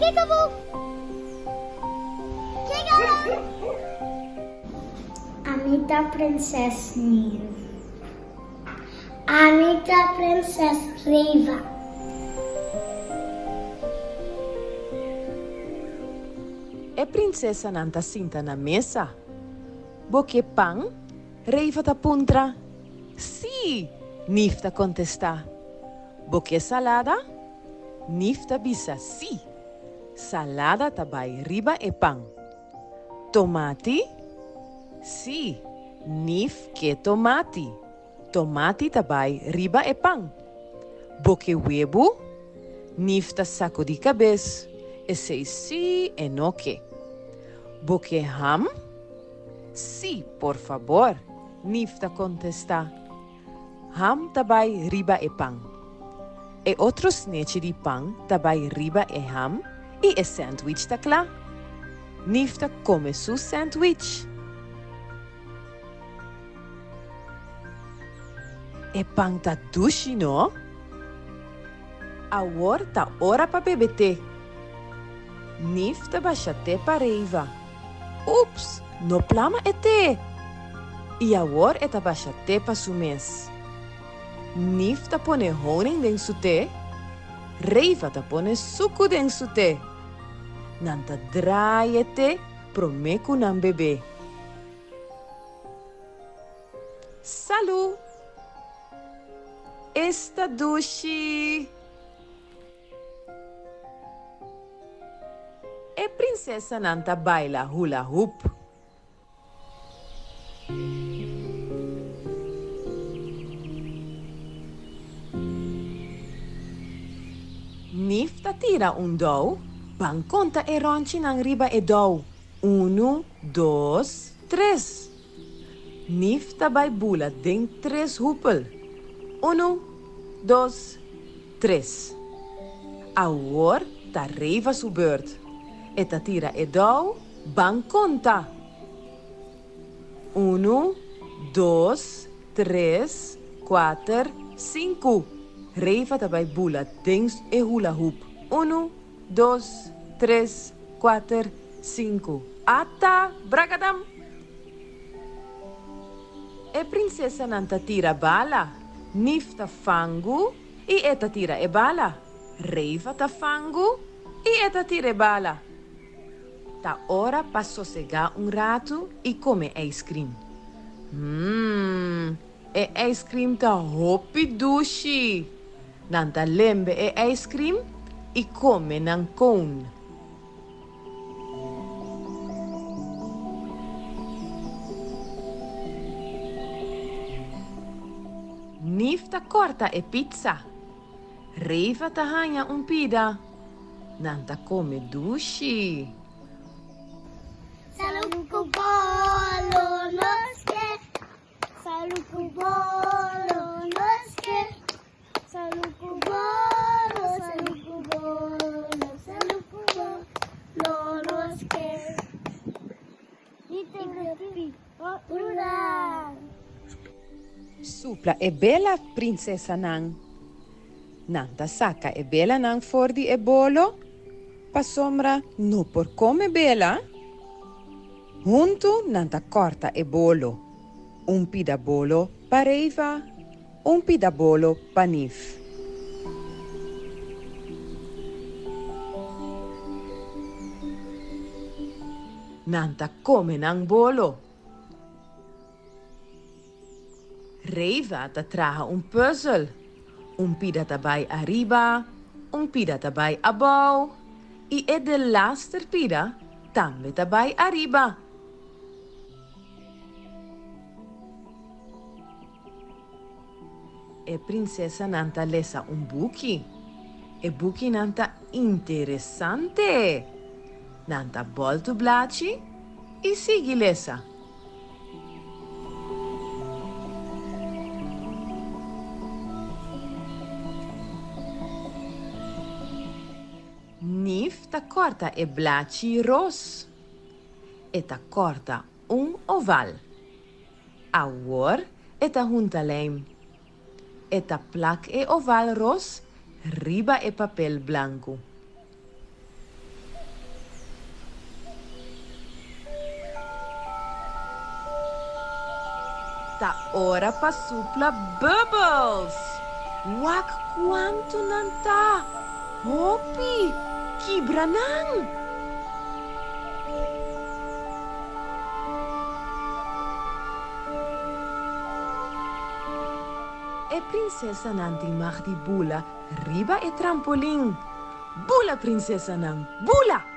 Kiekeboe! Kiekeboe! Ami ta Prinses Nif. Ami ta Prinses Reva. E prinsesanan ta sinta na mesa. Bo ke pan? Reva ta puntra. Sí! Nif ta kontestá. Bo ke salada? Nif ta bisa sí. Salada ta bai riba e pan. Tomati? Sí, Nif ke tomati. Tomati ta bai riba e pan. Bo ke webu? Nif ta sakudí kabes, esei sí e no ke. Bo ke ham? Sí, por fabor, Nif ta kontestá. Ham ta bai riba e pan. E otro snechi di pan ta bai riba e ham i e sandwich ta kla. Nif ta kome su sandwich. E pan ta dushi, no? Awor ta ora pa bebe te. Nif ta basha te pa Reiva. Ups! No plama e te! I awor e ta basha te pa su mes. Nif ta pone honing den su te, Reiva ta pone suku den su te. Nan ta draai e te promé ku nan bebé. Salú! Esta dushi! E prinsesanan ta baila hula hoop. Nif ta tira un dou, ban konta e rònchinan riba e dou, unu, dos, tres. Nif ta bai bula den tres hupel, unu, dos, tres. Awor ta Reva su beurt. E ta tira e dou, ban konta! Unu, dos, tres, kuater, sinku. Reva ta bai bula den e hula hoop. Unu, dos, tres, kuater, sinku. Ata! Bragadam! E prinsesanan ta tira bala. Nif ta fangu i e ta tira e bala. Reva ta fangu i e ta tira e bala. Ta ora pa sosegá un ratu i kome eiskrim. Mmm, e eiskrim ta hopi dushi! Nan ta lembe e eiskrim i kome nan koun. Nif ta kòrta e pitsa. Reva ta haña un pida. Nan ta kome dushi. Salud ku bolo nos ke. Salud ku bolo nos ke. Salud ku bolo, salud ku bolo, salud ku bolo nos ke. Supla e bela, prinsesanan. Nan ta saka e belanan for di e bolo, pasobra no por kome bela. Huntu nan ta kòrta e bolo, un pida bolo pa Reiva, un pida bolo pa Nif. Nan ta kome nan bolo. Reiva ta traha un pùzel. Un pida ta bai ariba, un pida ta bai abou i e delaster pida tambe ta bai ariba. E prinsesanan ta lesa un buki. E bukinan ta interesante. Nan ta bòltu blachi i sigui lesa. Nif ta kòrta e blachi ros. E ta kòrta un oval. Awor e ta hunta lijm. E ta plak e oval ros riba e papel blanku. Ta ora pa supla bubbles! Wak kuantu nan ta! Hopi! Kibra nan! E prinsesanan tin mag di bula riba e trampolin. Bula, prinsesanan, bula!